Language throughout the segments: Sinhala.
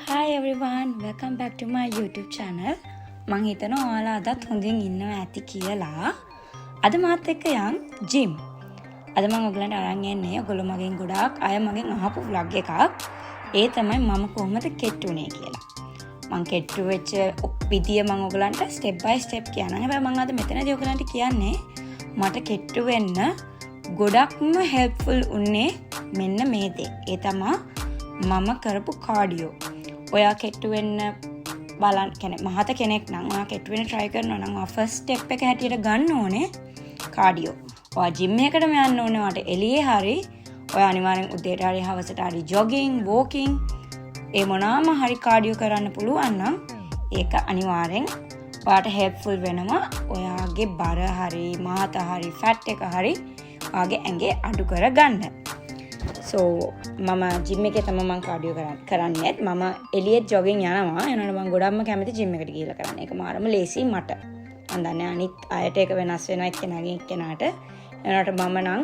Hi everyone, welcome back to my YouTube channel. මං හිතනවා ඔයාලා අදත් හොඳින් ඉන්නවා ඇති කියලා. අද මාත් එක්ක යන් ජිම්. අද මං ඔයගලන්ට අරන් එන්නේ ඔයගොල්ලෝ මගෙන් ගොඩාක් අය මගෙන් අහපු ව්ලොග් එකක්. ඒ තමයි මම කොහොමද කෙට්ටු වුනේ කියලා. මං කෙට්ටු වෙච්ච විදිය මං ඔයගලන්ට ස්ටෙප් බයි ස්ටෙප් කියන්නම්. හැබැයි මං අද මෙතනදී ඔයගලන්ට කියන්නේ මට කෙට්ටු වෙන්න ගොඩක්ම හෙල්ප්ෆුල් උන්නේ මෙන්න මේ දේ. ඒ තමා මම කරපු කාඩියෝ. ඔයා කෙට්ටු වෙන්න බලන් කියන්නේ මහත කෙනෙක් නම්, ඔයා කෙට්ටු වෙන්න try කරනවා නම්, ඔයා ෆස්ට් ස්ටෙප් එක හැටියට ගන්න ඕනේ කාඩියෝ. ඔයා ජිම් එකකටම යන්න ඕනේ. ඔයාට එළියේ හරි ඔයා අනිවාර්යෙන් උදේට හරි හවසට හරි ජොගින්, වෝකින්, ඒ මොනාම හරි කාඩියෝ කරන්න පුළුවන් නම් ඒක අනිවාර්යෙන් ඔයාට හෙල්ප්ෆුල් වෙනවා ඔයාගේ බර හරි මහත හරි ෆැට් එක හරි ඔයාගේ ඇඟේ අඩු කරගන්න. සෝ මම ජිම් එකේ තමයි මං කාඩියෝ කරන්නේත්. මම එළියෙත් ජොගින් යනවා. එනකොට මං ගොඩක්ම කැමති ජිම් එකට ගිහිල්ලා කරන්න. ඒක මාරම ලේසි මට. මං දන්නේ අනිත් අයට ඒක වෙනස් වෙනවා එක්කෙනාගෙන් එක්කෙනාට. එනකොට මම නම්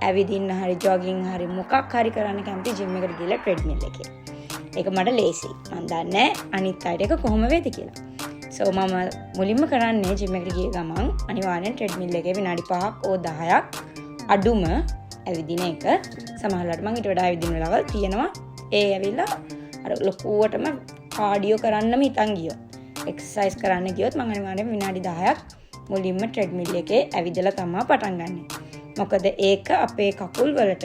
ඇවිදින්න හරි ජොගින් හරි මොකක් හරි කරන්න කැමති ජිම් එකට ගිහිල්ලා ට්‍රෙඩ්මිල් එකේ. ඒක මට ලේසි. මං දන්නේ අනිත් අයට ඒක කොහොම වේද කියලා. සෝ මම මුලින්ම කරන්නේ ජිම් එකට ගිය ගමන් අනිවාර්යෙන් ට්‍රෙඩ්මිල් එකේ විනාඩි 5ක් ඕ 10ක් අඩුම ඇවිදින එක. සමහරවිට මං ඊට වඩා ඇවිදින වෙලාවල් තියෙනවා. ඒ ඇවිල්ලා අර ලොකුවටම කාඩියෝ කරන්නම හිතන් ගියොත්, එක්සර්සයිස් කරන්න ගියොත්, මං අනිවාර්යෙන් විනාඩි 10ක් මුලින්ම ට්‍රෙඩ්මිල් එකේ ඇවිදලා තමා පටන් ගන්නෙ. මොකද ඒක අපේ කකුල් වලට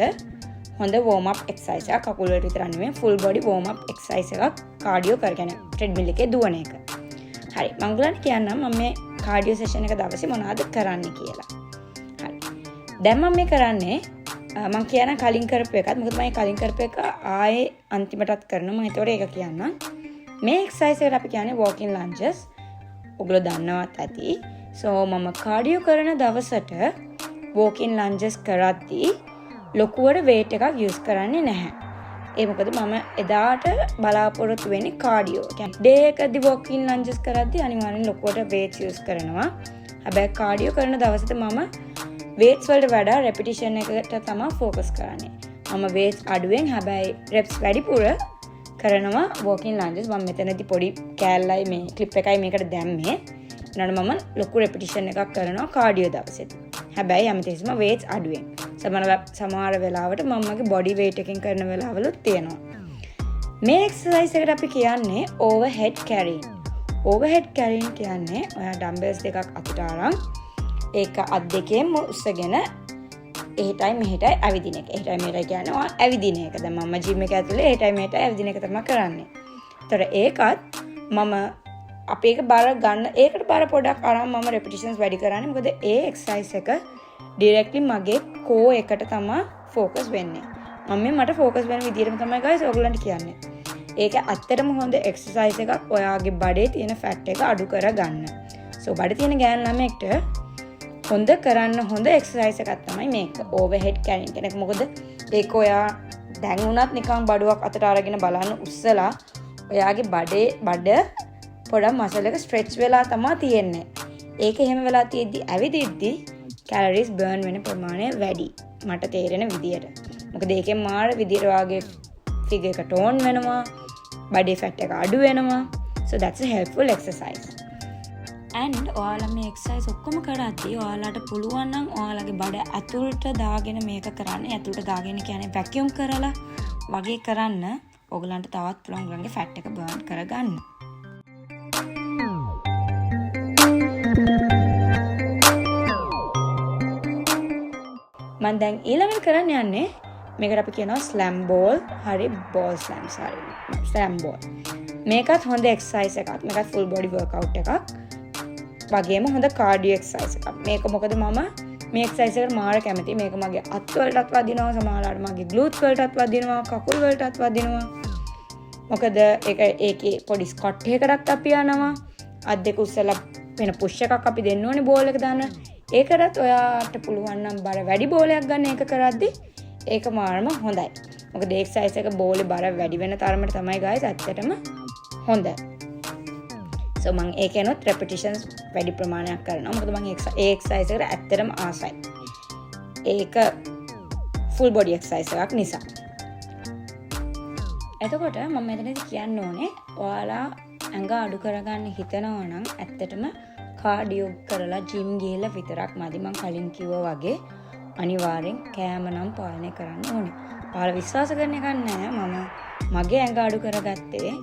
හොඳ වෝම් අප් එක්සර්සයිස් එකක්. කකුල් වලට විතරක් නෙමෙයි, full body warm up exercise එකක් කාඩියෝ කරගෙන ට්‍රෙඩ්මිල් එකේ දුවන එක. හරි, මං ඔයගලන්ට කියන්නම් මම මේ කාඩියෝ සෙෂන් එක දවසේ මොනවද කරන්නේ කියලා. හරි. දැන් මම මේ කරන්නේ මං කියන කලින් කරපු එකත්. මොකද මම කලින් කරපු එක ආයේ අන්තිමටත් කරනවා. මං ඒතකොට ඒක කියන්නම්. මේ එක්සර්සයිස් එකට අපි කියන්නේ walking lunges. ඔගොල්ලෝ දන්නවත් ඇති. සෝ මම කාඩියෝ කරන දවසට walking lunges කරද්දී ලොකුවට වේට් එකක් යූස් කරන්නේ නැහැ. ඒ මොකද මම එදාට බලාපොරොත්තු වෙන්නේ කාඩියෝ. කියන්නේ ඩේ එකදී walking lunges කරද්දී අනිවාර්යෙන් ලොකුවට වේට්ස් යූස් කරනවා. හැබැයි කාඩියෝ කරන දවසට මම වේට්ස් වලට වඩා රෙපිටිෂන් එකට තමයි ෆෝකස් කරන්නේ. මම වේට්ස් අඩුවෙන් හැබැයි රෙප්ස් වැඩිපුර කරනවා walking lunges. මම මෙතනදී පොඩි කෑල්ලයි මේ ක්ලිප් එකයි මේකට දැම්මේ. ඊළඟට මම ලොකු රෙපිටිෂන් එකක් කරනවා කාඩියෝ දවසේදී. හැබැයි හැමතිස්සෙම වේට්ස් අඩුවෙන්. සමහර වෙලාවට මම මගේ බොඩි වේට් එකෙන් කරන වෙලාවලුත් තියෙනවා. මේ එක්සර්සයිස් එකට අපි කියන්නේ ඕවර්හෙඩ් කැරින්. ඕවර්හෙඩ් කැරින් කියන්නේ ඔයා ඩම්බෙල්ස් දෙකක් අතට අරන් ඒක අත් දෙකෙන්ම උස්සගෙන එහෙටයි මෙහෙටයි ඇවිදින එක. එහෙටයි මෙහෙටයි කියන්නේ ඔයා ඇවිදින එක. දැන් මම ජිම් එක ඇතුලේ එහෙටයි මෙහෙටයි ඇවිදින එක තමයි කරන්නේ. ඒතර ඒකත් මම අපි ඒක බර ගන්න, ඒකට බර පොඩක් අරන් මම රෙපිටිෂන්ස් වැඩි කරන්නේ. මොකද ඒ එක්සර්සයිස් එක ඩිරෙක්ට්ලි මගේ කෝ එකට තමයි ෆෝකස් වෙන්නේ. මම මේ මට ෆෝකස් වෙන විදිහටම තමයි ගයිස් ඔයගොල්ලන්ට කියන්නේ. ඒක ඇත්තටම හොඳ එක්සර්සයිස් එකක් ඔයාගේ බඩේ තියෙන ෆැට් එක අඩු කරගන්න. සෝ බඩේ තියෙන ගෑනු ළමයෙක්ට හොඳ කරන්න හොඳ එක්සර්සයිස් එකක් තමයි මේක. ඕවර්හෙඩ් කැරින් කෙනෙක්. මොකද ඒක ඔයා දැන් වුණත් නිකන් බඩුවක් අතට අරගෙන බලන්න උස්සලා, ඔයාගේ බඩේ බඩ පොඩක් මසල් එක ස්ට්‍රෙච් වෙලා තමා තියෙන්නේ. ඒක එහෙම වෙලා තියෙද්දි ඇවිදිද්දි කැලරිස් බර්න් වෙන ප්‍රමාණය වැඩි මට තේරෙන විදියට. මොකද ඒකෙන් මාර විදියට ඔයාගේ ෆිගර් එක ටෝන් වෙනවා, බඩේ ෆැට් එක අඩු වෙනවා. So that's a helpful exercise. And ඔයාලා මේ එක්සර්සයිස් ඔක්කොම කරද්දී ඔයාලට පුළුවන් නම් ඔයාලගේ බඩ ඇතුළට දාගෙන මේක කරන්න. ඇතුළට දාගෙන කියන්නේ වැකියුම් කරලා වගේ කරන්න. ඔයගලන්ට තවත් පුළුවන් ඔයගලන්ගේ ෆැට් එක බර්න් කරගන්න. මං දැන් ඊළඟට කරන්න යන්නේ මේකට අපි කියනවා ස්ලෑම් බෝල් හරි බෝල් ස්ලෑම්ස් හරි ස්ලෑම් බෝල්. මේකත් හොඳ එක්සර්සයිස් එකක්. මේකත් ෆුල් බොඩි වර්කවුට් එකක්. වගේම හොඳ කාඩියෝ එක්සර්සයිස් එකක්. මේක මොකද මම මේ එක්සර්සයිස් එකට මාර කැමතියි. මේක මගේ අත් වලටත් වදිනවා, සමහරවිට මගේ ග්ලූට්ස් වලටත් වදිනවා, කකුල් වලටත් වදිනවා. මොකද ඒක ඒකේ පොඩි ස්කොට් එකකටත් අපි යනවා. අත් දෙක උස්සලා වෙන පුෂ් එකක් අපි දෙන්න ඕනේ බෝල් එක දාන්න. ඒකටත් ඔයාට පුළුවන් නම් බර වැඩි බෝලයක් ගන්න ඒක කරද්දි ඒක මාරම හොඳයි. මොකද ඒ එක්සර්සයිස් එක බෝලේ බර වැඩි වෙන තරමට තමයි ගයිස් ඇත්තටම හොඳ. සෝ මං ඒකෙනුත් රෙපිටිෂන්ස් වැඩි ප්‍රමාණයක් කරනවා. මොකද මං ඒ එක්සර්සයිස් එකට ඇත්තටම ආසයි. ඒක ෆුල් බොඩි එක්සර්සයිස් එකක් නිසා. එතකොට මම මෙතනදි කියන්න ඕනේ, ඔයාලා ඇඟ අඩු කරගන්න හිතනවා නම් ඇත්තටම කාඩියෝ කරලා ජිම් ගිහිල්ලා විතරක් මදි. මං කලින් කිව්වා වගේ අනිවාර්යෙන් කෑම නම් පාලනය කරන්න ඕනේ. ඔයාලා විශ්වාස කරන එකක් නෑ, මම මගේ ඇඟ අඩු කරගත්තේ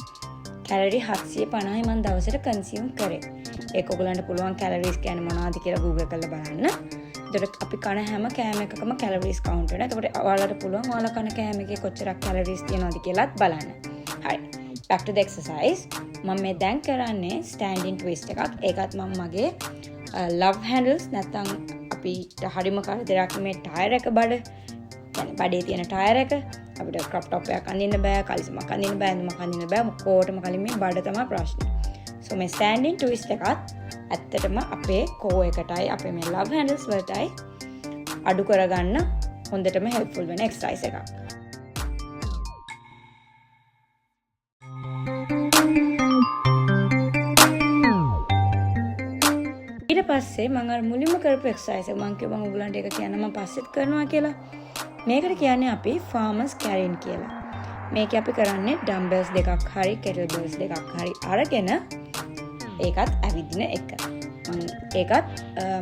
කැලරි 750යි මං දවසට කන්සියුම් කරේ. ඒක ඔයගොල්ලන්ට පුළුවන් කැලරිස් කියන්නේ මොනවද කියලා Google කරලා බලන්න. එතකොට අපි කන හැම කෑම එකකම කැලරිස් කවුන්ට් වෙනවා. එතකොට ඔයාලට පුළුවන් ඔයාලා කන කෑම එකේ කොච්චරක් කැලරිස් තියෙනවද කියලාත් බලන්න. හරි. Back to the exercise. මම මේ දැන් කරන්නේ ස්ටෑන්ඩින් ට්විස්ට් එකක්. ඒකත් මම මගේ ලව් හැන්ඩල්ස්, නැත්තම් අපිට හරිම කරදරයක් මේ ටයර් එක, බඩ කියන්නේ බඩේ තියෙන ටයර් එක. අපිට ක්‍රොප් ටොප් එකක් අඳින්න බෑ, කලිසමක් අඳින්න බෑ, ඇඳුමක් අඳින්න බෑ. ඔක්කොටම කලින් මේ බඩ තමයි ප්‍රශ්නේ. සෝ මේ ස්ටෑන්ඩින් ට්විස්ට් එකත් ඇත්තටම අපේ කෝ එකටයි අපේ මේ ලව් හැන්ඩල්ස් වලටයි අඩු කරගන්න හොඳටම හෙල්ප්ෆුල් වෙන එක්සර්සයිස් එකක්. ඊට පස්සේ මං අර මුලින්ම කරපු එක්සර්සයිස් එක, මං කිව්වා මං ඔයගොල්ලන්ට ඒක කියන්න මං පස්සෙත් කරනවා කියලා. මේකට කියන්නේ අපි ෆාමර්ස් කැරින් කියලා. මේක අපි කරන්නේ ඩම්බල්ස් දෙකක් හරි කෙටල් බෙල්ස් දෙකක් හරි අරගෙන ඒකත් ඇවිදින එක. මං ඒකත්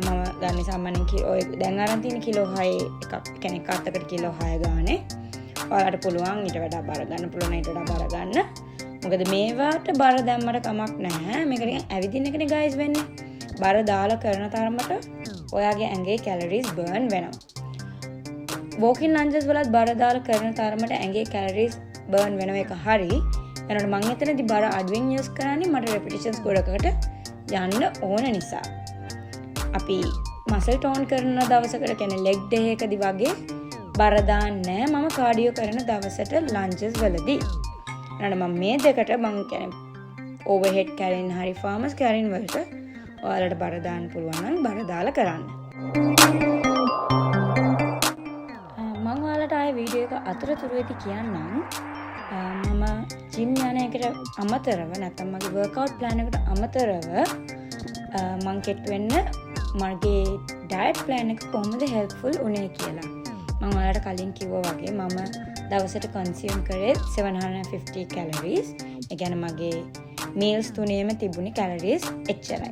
මම ගන්නේ සාමාන්‍යයෙන් ඔය දැන් අරන් තියෙන කිලෝ 6 එකක්, ඒ කියන්නේ එක අතකට කිලෝ 6 ගානේ. ඔයාලට පුළුවන් ඊට වඩා බර ගන්න පුළුවන්, ඊට වඩා බර ගන්න. මොකද මේවට බර දැම්මට කමක් නැහැ. මේක නිකන් ඇවිදින එකනේ ගයිස් වෙන්නේ. බර දාලා කරන තරමට ඔයාගේ ඇඟේ කැලරිස් බර්න් වෙනවා. වෝකින් ලන්ජස් වලත් බර දාලා කරන තරමට ඇඟේ කැලරිස් බර්න් වෙන එක හරි. එනකොට මං එතනදි බර අඩුවෙන් යූස් කරන්නේ මට රෙපිටිෂන්ස් ගොඩකට යන්න ඕන නිසා. අපි මසල් ටෝන් කරන දවසකට, කියන්නේ ලෙග් ඩේ එකදී වගේ බර දාන්නේ නෑ මම කාඩියෝ කරන දවසට ලන්ජස් වලදී. එනකොට මම මේ දෙකට මං කියන්නේ ඕවර්හෙඩ් කැරින් හරි ෆාමර්ස් කැරින් වලට ඔයාලට බර දාන්න පුළුවන් නම් බර දාලා කරන්න. මං ඔයාලට ආයේ වීඩියෝ එක අතරතුරේදී කියන්නම්. මම ජිම් යන එකට අමතරව, නැත්නම් මගේ වර්කවුට් ප්ලෑන් එකට අමතරව, මං කෙට්ටු වෙන්න මගේ ඩයට් ප්ලෑන් එක කොහොමද හෙල්ප්ෆුල් වුනේ කියලා. මං ඔයාලට කලින් කිව්වා වගේ මම දවසට කන්සියුම් කරේ 750 කැලරිස්. ඒ කියන්නේ මගේ මීල්ස් තුනේම තිබුණේ කැලරිස් එච්චරයි.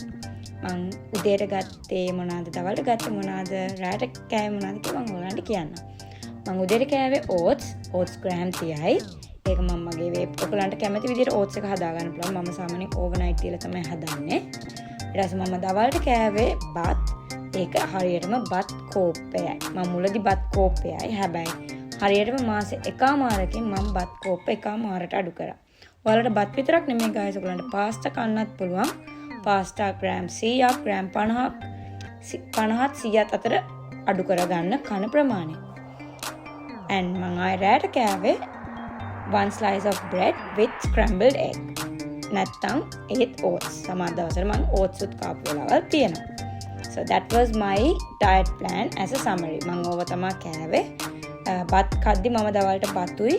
මං උදේට ගත්තේ මොනවාද, දවල්ට ගත්තේ මොනවාද, රාත්‍රීට කෑවේ මොනවාද කියලා මං ඔයාලන්ට කියන්නම්. මං උදේට කෑවේ ඕට්ස්, ඕට්ස් ග්‍රෑම් 30යි. ඒක මං මගේ වේ ඔයගොල්ලන්ට කැමති විදිහට ඕට්ස් එක හදාගන්න පුළුවන්. මම සාමාන්‍යයෙන් ඕවර්නයිට් තියලා තමයි හදන්නේ. ඊට පස්සේ මම දවල්ට කෑවේ බත්. ඒක හරියටම බත් කෝප්පයයි. මං මුලදි බත් කෝප්පයයි. හැබැයි හරියටම මාස එකමාරකින් මං බත් කෝප්ප එකමාරට අඩු කරා. ඔයාලට බත් විතරක් නෙමෙයි ගායිස්, ඔයගොල්ලන්ට පාස්තා කන්නත් පුළුවන්. පාස්තා ග්‍රෑම් 100ක්, ග්‍රෑම් 50ක්, 50ත් 100ත් අතර අඩු කරගන්න කන ප්‍රමාණය. And මං ආයෙ රෑට කෑවේ 1 slice of bread with scrambled egg. නැත්තම් ඒත් oats. සමහර දවස්වල මං oats උත් කාපු වෙලාවල් තියෙනවා. So that was my diet plan as a summary. මං ඕව තමා කෑවේ. බත් කද්දි මම දවල්ට බතුයි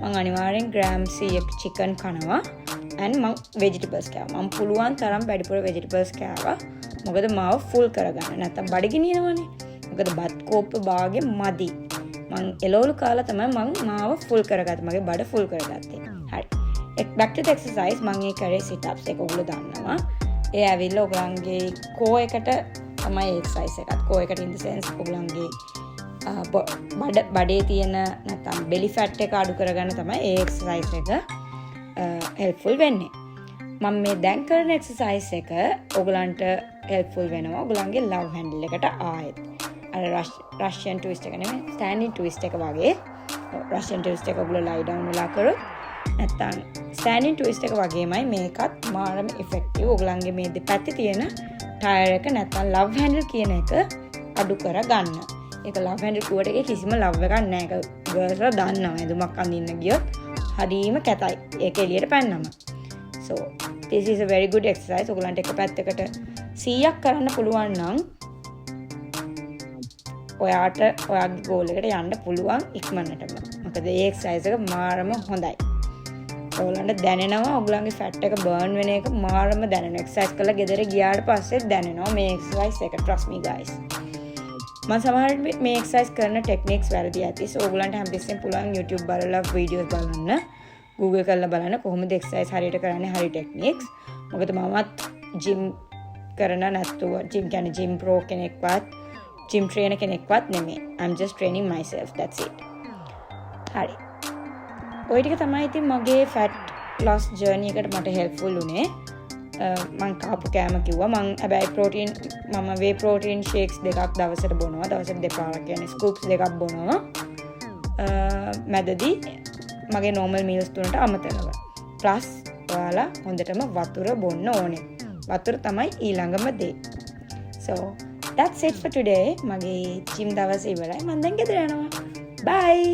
මං අනිවාර්යෙන් ග්‍රෑම් 100ක් චිකන් කනවා. And මං වෙජිටබල්ස් කෑවා. මං පුළුවන් තරම් වැඩිපුර වෙජිටබල්ස් කෑවා. මොකද මාව ෆුල් කරගන්න. නැත්තම් බඩගිනි එනවනේ. මොකද බත් කෝප්ප භාගෙ මදි. මං එළවලු කාලා තමයි මං මාව ෆුල් කරගත්තේ. මගේ බඩ ෆුල් කරගත්තේ. හරි. Back to the exercise. මං ඒ කරේ sit ups. ඒක ඔයගොල්ලෝ දන්නවා. ඒ ඇවිල්ලා ඔයගොල්ලන්ගේ කෝ එකට තමයි ඒ එක්සර්සයිස් එකත්. කෝ එකට in the sense ඔයගොල්ලන්ගේ බඩේ තියෙන නැත්තම් බෙලි ෆැට් එක අඩු කරගන්න තමයි ඒ එක්සර්සයිස් එක හෙල්ප්ෆුල් වෙන්නේ. මම මේ දැන් කරන එක්සර්සයිස් එක ඔයගලන්ට හෙල්ප්ෆුල් වෙනවා ඔයගලන්ගේ ලව් හැන්ඩල් එකට ආයෙත්. අර රෂියන් ට්විස්ට් එක නෙමෙයි, ස්ටෑන්ඩින් ට්විස්ට් එක වගේ. රෂියන් ට්විස්ට් එක ඔයගොල්ලෝ ලයි ඩවුන් වෙලා කරොත්, නැත්තම් ස්ටෑන්ඩින් ට්විස්ට් එක වගේමයි මේකත් මාරම ඉෆෙක්ටිව්. ඔයගලන්ගේ මේ දෙපැත්තේ තියෙන ටයර් එක නැත්තම් ලව් හැන්ඩල් කියන එක අඩු කරගන්න. ඒක ලව් හැන්ඩල් කිව්වට ඒකේ කිසිම ලව් එකක් නෑ. ඒක ගර්ල්ස්ලා දන්නවා. ඇඳුමක් අඳින්න ගියොත් හරීම කැතයි. ඒක එළියට පැන්නම. So this is a very good exercise. ඔයගලන්ට එක පැත්තකට 100ක් කරන්න පුළුවන් නම් ඔයාට ඔයාගේ ගෝල් එකට යන්න පුළුවන් ඉක්මනටම. මොකද ඒ එක්සර්සයිස් එක මාරම හොඳයි. ඔයගලන්ට දැනෙනවා ඔයගලන්ගේ ෆැට් එක බර්න් වෙන එක මාරම දැනෙනවා. එක්සර්සයිස් කරලා ගෙදර ගියාට පස්සේ දැනෙනවා මේ එක්සර්සයිස් එක. Trust me guys. මම සමහරවිට මේ එක්සර්සයිස් කරන ටෙක්නික්ස් වැරදි ඇති. So ඔයගලන්ට හැමතිස්සෙම පුළුවන් YouTube බලලා වීඩියෝස් බලන්න. Google කරලා බලන්න කොහොමද එක්සර්සයිස් හරියට කරන්නේ, හරි ටෙක්නික්ස්. මොකද මමත් ජිම් කරන නැත්තුව, ජිම් කියන්නේ ජිම් ප්‍රෝ කෙනෙක්වත් ජිම් ට්‍රේනර් කෙනෙක්වත් නෙමෙයි. I'm just training myself, that's it. හරි. ඔය ටික තමයි ඉතින් මගේ ෆැට් ලොස් ජර්නි එකට මට හෙල්ප්ෆුල් වුණේ. මං කාපු කෑම කිව්වා. මං හැබැයි ප්‍රෝටීන්, මම වේ ප්‍රෝටීන් ෂේක්ස් දෙකක් දවසට බොනවා. දවසට දෙපාරක්, කියන්නේ ස්කූප්ස් දෙකක් බොනවා. මැදදී මගේ නෝමල් මීල්ස් තුනට අමතරව. ප්ලස් ඔයාලා හොඳටම වතුර බොන්න ඕනේ. වතුර තමයි ඊළඟම දේ. So that's it for today. මගේ ජිම් දවස ඉවරයි. මං දැන් ගෙදර යනවා. Bye.